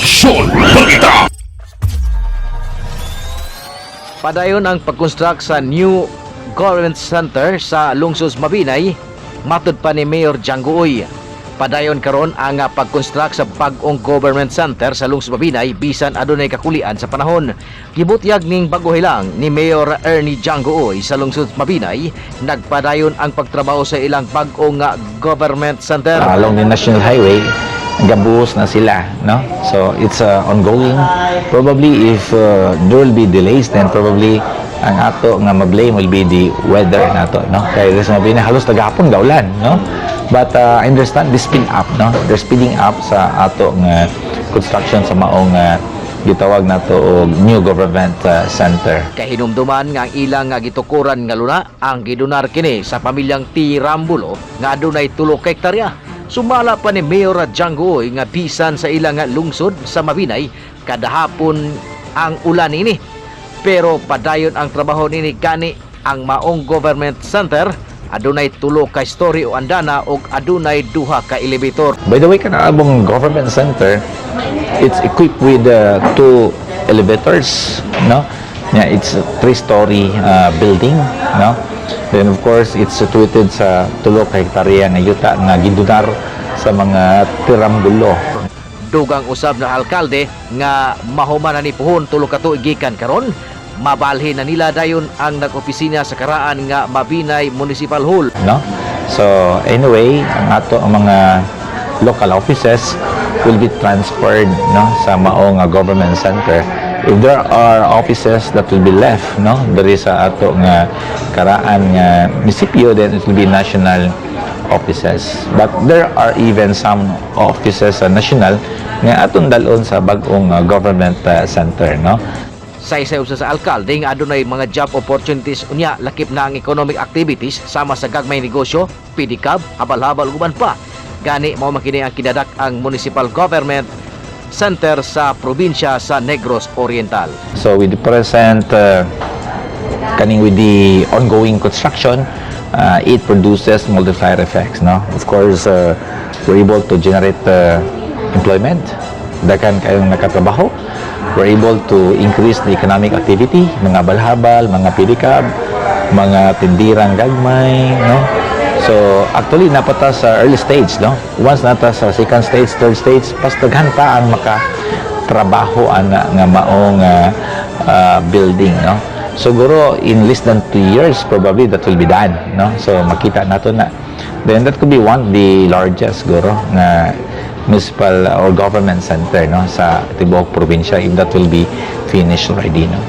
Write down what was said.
Aksyon Balita. Padayon ang pag-construct sa new government center sa Lungsod Mabinay, matud pa ni Mayor Django Uy. Padayon karon ang pag-construct sa bag-ong government center sa Lungsod Mabinay bisan adunay kakulian sa panahon. Gibutyag ning bago lang ni Mayor Ernie Django Uy sa Lungsod Mabinay, nagpadayon ang pagtrabaho sa ilang bag-ong government center. Along the national highway, gabuhos na sila, no? So it's ongoing. Probably if there will be delays, then probably ang ato nga ma-blame will be the weather nato, no? Kay sa Mabinay halos tagahapon gaulan, no? But I understand they speed up, no? They're speeding up sa ato nga construction sa maong gitawag nato og new government center. Kahinumduman nga ang ilang nga gitukuran nga luna ang gidonar kini sa pamilyang Tirambulo nga adunay 3 ka hektarya. Sumala pa ni Mayor Django Uy nga bisan sa ilang nga lungsod sa Mabinay kada hapon ang ulan ini. Pero padayon ang trabaho nini, gani ang maong government center adunay 3 ka story o andana ug adunay 2 ka elevator. By the way, kanang among government center, it's equipped with two elevators, no? Yeah, it's a three-story building, no? Then of course, it's situated sa 3 ka hektarya nga yuta nga gidonar sa mga Tirambulo. Dugang usab na alkalde nga mahuman na ni puhon 3 ka tuig gikan karon, mabalhin na nila dayon ang nag-opisina sa karaan nga Mabinay Municipal Hall. No? So anyway, ang ato ang mga local offices will be transferred, no, sa maong government center. If there are offices that will be left, no, diri sa ato nga karaan nga munisipyo, then it will be national offices. But there are even some offices sa national nga atong dalon sa bag-ong government center, no? Saysay usa sa alkalde nga adunay mga job opportunities unya lakip na ang economic activities sama sa gagmay negosyo, pedicab, habal-habal ug uban pa. Gani mao man kini ang kinadak ang municipal government center sa probinsya sa Negros Oriental. So with the present kaning with the ongoing construction, it produces multiplier effects, no? Of course, we're able to generate employment. Daghan kayong nakatrabaho. We're able to increase the economic activity, mga habal-habal, mga pedicab, mga tindirang gagmay, no? So, actually, naa pa ta sa early stage, no? Once naa ta sa second stage, third stage, pas daghan pa ang makatrabaho ana nga maong building, no? Siguro in less than 2 years, probably that will be done, no? So, makita nato na. Then that could be one of the largest, siguro, nga municipal or government center, no, sa tibuok probinsya if that will be finished already, no?